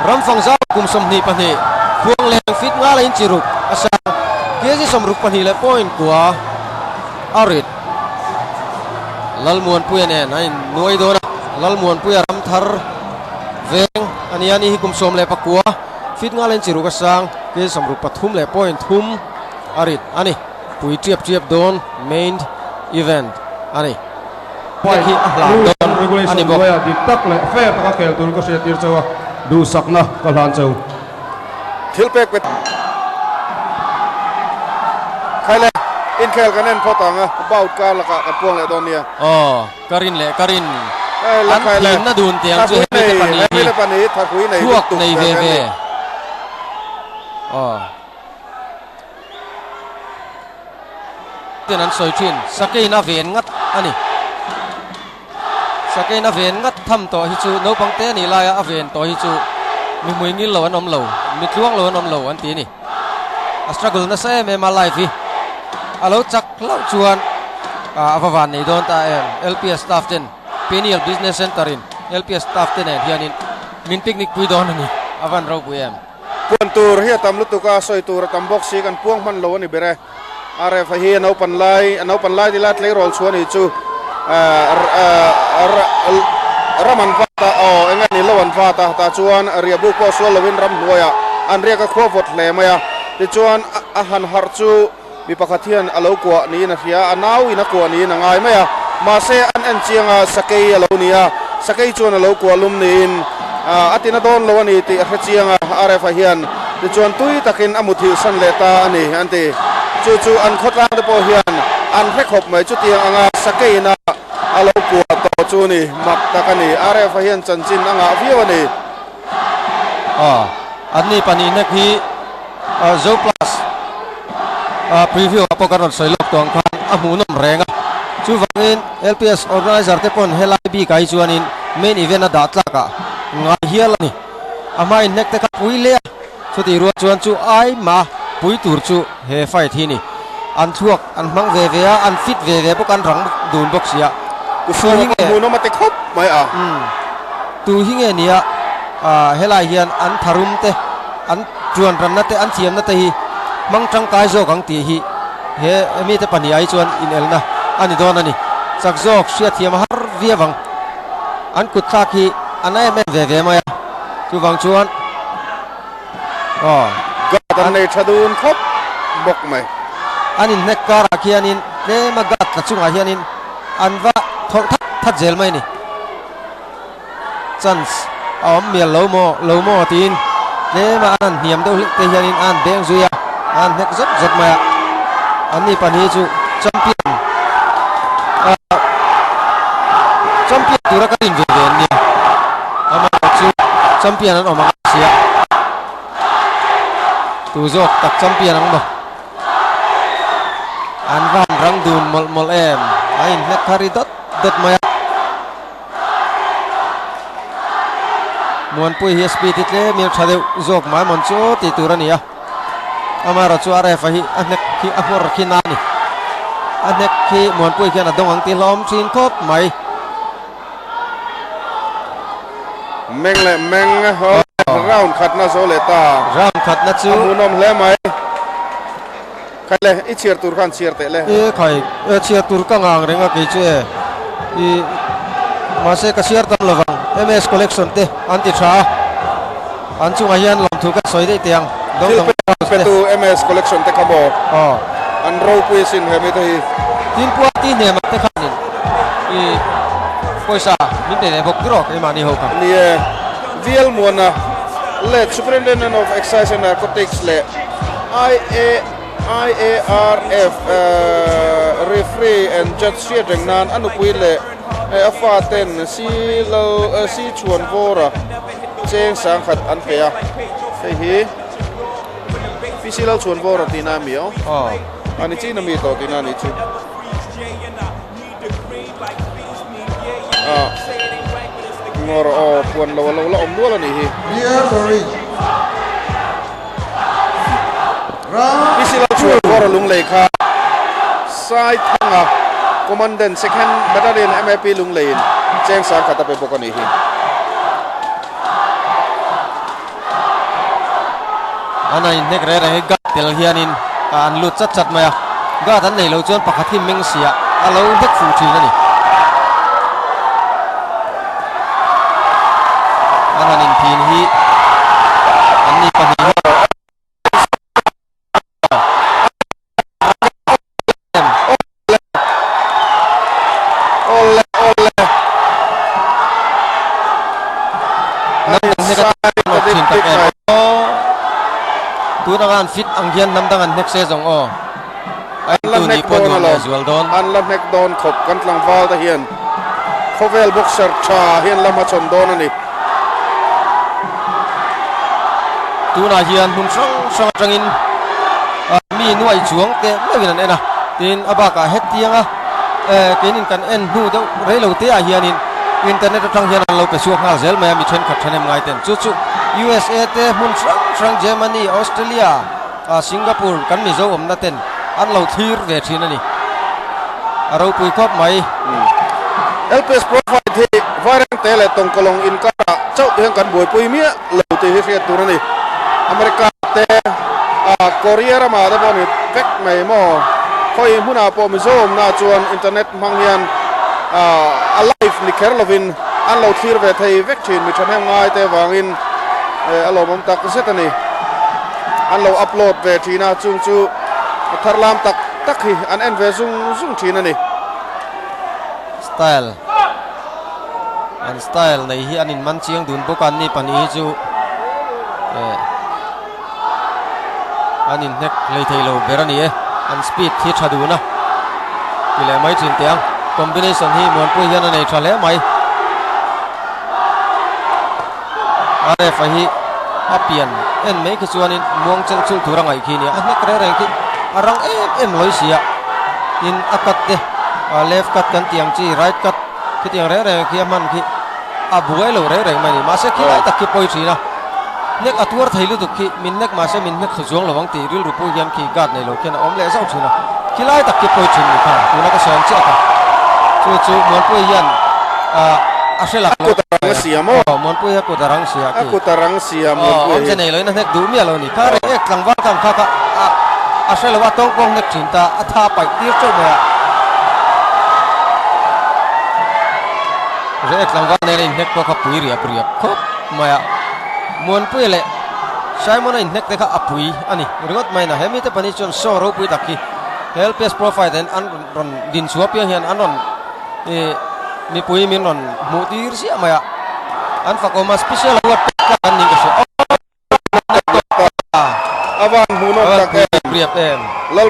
Ramfangzau kum 22, Khuangleng fit nga la inchi ruk a sang, kg 62 leh point kua a rit. Lalmuanpuia nen a innuai dawn a, Lalmuanpuia ram thar veng a nia, ni hi kum 19, fit nga la inchi ruk a sang, kg 63 leh point thum a rit a ni. Pui tiap tiap dawn main event a ni. Hei hi a hlan dawn a ni bawk. Dik tak leh fair taka khel tur ka hriat tir cheu a, duhsakna ka hlan cheu. Thil pek pe Khai le, inkhel kan en phawt ang a, bout kar lakah kan puang leh dawn nia. Aw, ka rin leh ka rin. An thinna dun tiang chu hemi te pahnih hi thluak nei ve ve. Aw. Ten an sawi thin, Sakein a ven ngat a ni. Sakein a ven ngat tham tawh hi chu naupang te nih laia a ven tawh hi chu mi hmui ngil lo an awm lo, mi tluang lo an awm lo an ti a ni. A struggle nasa em em a life hi a lo chak hlauh chuan a va van nei dawn ta em. LPS staff ten Peniel Business Centre in LPS staff te nen hianin min picnic pui dawn a ni, a van ropui em. Puan tur hi a tam lutuk a, sawi tur a tam bawk si, kan puang hman lo a ni ber e. RF a hi a naupan lai, a naupan lai nila tleirawl chhuah a nih chu ram an vat a, aw eng nge ni lo an vat a, tah chuan riahbuk pawh sual lovin ramhnuaiah an riak a khua vawt hle mai a, tichuan a han harh chu mi pakhat hian a lo kuah niin a hria, a nau in a kuah niin a ngai mai a, mahse an en chiang a, sakei a lo ni a, sakei chuan a lo kuah lum niin a tina dawn lo a ni tih a hre chiang a, RF-a hian tichuan tui takin a muthilh san leh ta a ni an ti. Chu chu an khawtlang te pawh hian an hre khawp mai, chutiang anga sakei ina a lo kuah tawh chu ni mak tak a ni, RF-a hian chanchin a ngah viau a ni. A, anni pahnih hnek hi Zo Plus preview ah pawh kan rawn sawi lawk tawh ang khan a hmuhnawm reng a. Chuvangin LPS organizer te pawn helai bikah hi chuanin main event a dah tlak ah ngai hial a ni. A hma in hnek te kha pui hle a, chutih rual chuan chu ai mah pui tur chu he fight hi ni. An thluak an hmang ve ve a, an fit ve ve bawk a, an rang dun bawk si a. Tu hi nge hmuhnawm a ti khawp mai a. Tu hi nge nia helai hian an tharum te, an tuan ranna te, an thiamna te hi hmang tangkai zawk ang tih hi he mite pahnih ah hi chuan inelna a ni dawn a ni. Chak zawk hriatthiam a har viau ang. An kut thlak hi a na em em ve ve mai a, chuvang chuan aw. Guard an nei tha dun khawp bawk mai. An inhnek karah khianin tlema guard tla chungah hianin an va thawrh that that zel mai a ni. Chance a awm mial lo maw lo maw tiin tlema an han hniam deuh hlek te hianin a han beng zui a, a han hnek zawt zawt mai a. Anni pahnih chu champion champion tura ka rin ve ve an nia. Amaherawh chu champion an awm ang a sia. Tu zawk tak champion ang maw? An van rang dun mawlh mawlh em? A inhnek kha ri dawt dawt mai a. Muanpui hi a speed hi tlem in a tha deuh zawk mai mawn chu tih tur a ni a. Amaherawh chu a ref a hi a hnek khi a nghawr khi na a ni. A hnek khi Muanpui khian a dawng ang tih hlawm thin khawp mai. Meng leh meng round khatna zo leh ta. Round khatna chu a hmuhnawm hle mai. Khai le, i chhiar tur khan chhiar teh le. E khai, e chhiar tur ka ngang reng a kei chu e. I mahse ka chhiar tam lovang. MS collection te an ti tha a. An chungah hian lawmthu ka sawi daih teh ang. Dawng dang house te. Thil pe tu MS collection te kha maw? Aw. An ropui asin he mite hi. Tin pua ti hnemah te khanin i pawisa min pe ve bawk tirh keimahni ho kha. Ni e, VL Muana leh Superintendent of Excise and Narcotics leh IA IARF referee and judge hriat reng nan a nupui leh a fa ten si lo si chhuan vawra cheng sangkhat an pe a, hei hi PC Lalchhuan vawra tihna a mi aw, a ni chin a mi tawh tihna a nih chu. Ah ngawr aw puan lo a lo la awm nual a nih hi. PC Lalchhuan vawra lunglei kha Saithanga Commandant Second Battalion MAP Lungleiin cheng sangkhat a pe bawk a nih hi. An han inhnek reng reng hi guard tel hianin an lut chat chat mai a, guard an nei loh chuan pakhat hi meng siah a lo hnek fuh thin a ni. An han inphin hi an ni pahnih hian Awle awle. Tun anga an fit ang hian hnam dang an hnek se zawng aw. An la hnek dawn alawm. An la hnek dawn khawp kan tlangval te hian khawvel boxer tha hian la hmachhawn dawn a ni. Tunah hian hmun hrang hrang atangin mi nuai chuang teh meuhin an en a, tin a bakah hetianga keinin kan en hnu deuh rei lo te ah hianin internet atang hian an lo pe chhuak nghal zel mai a mi thenkhat thahnem ngai ten chu chu USA te hmun hrang hrang Germany, Australia, Singapore kan Mizo awmna ten an lo thlir ve thin a ni. A ropui khawp mai. LPS Profile hi Vairengte leh Tawngkawlawng inkarah chauh hian kan buaipui miah lo tih hi hriat tur a ni. America te, Korea ramah te pawh ni vek mai maw? Khawi hmunah pawh Mizo awmna chuan internet hmang hian a live ni kher lovin an lo thlir ve thei vek thin. Mi thahnem ngai te vangin a lawmawm tak zet a ni. An lo upload ve thin a, chung chu thar lam tak tak hi an en ve zung zung thin a ni. Style an style nei hi an in man chiang dun bawk a an ni pahnih hi chu eh an in hnek hlei thei lo ber a ni e an speed hi tha dun a ti leh mai thin teh ang combination hi Muanpui hian a nei tha hle mai. A ref a hi a pian en mai khi chuanin muang chelh chulh tur a ngaih khi nia a hnek reng reng khi a rang em em lawi si a tin a cut te a left cut kan tih ang chi right cut khitiang reng reng khi a hman khi a buai lo reng reng mai a ni mahse khi lai tak khi pawi thin a hnek a tuar thei lutuk khi min hnek mahse min hnek thlu chuang lo ang tih rilru pawh hian khi guard nei lo khian a awm leh zauh thin a khi lai tak khi pawi thin ni kha tuna ka sawi ang chiah kha chu chu Muanpuii hian ah a hre lak lo. A rang sia maw? Aw, Muanpui hi a kut a rang sia khi. A kut a rang sia Muanpui hi. Aw, awmze nei loin a hnek duh miah lo ni. Kha reng ek tlangval khan kha kha a a hre lo a, tawng pawh hnek thin ta, a tha paih tir teuh mai a. Reng ek tlangval nena inhnek pawh kha pui riap riap khawp mai a. Muanpui leh Simon a inhnek te kha a pui a ni ringawt mai na. He mite pahnih chuan show ropui tak hi he LPS Profile ten an rawn din chhuah piang hian an rawn Ih mipui min rawn hmuh tir ziah mai a, an fak awm a special award pek tlak an nih ka hria. A van hmuhnawm tak em. Riap em. Lal.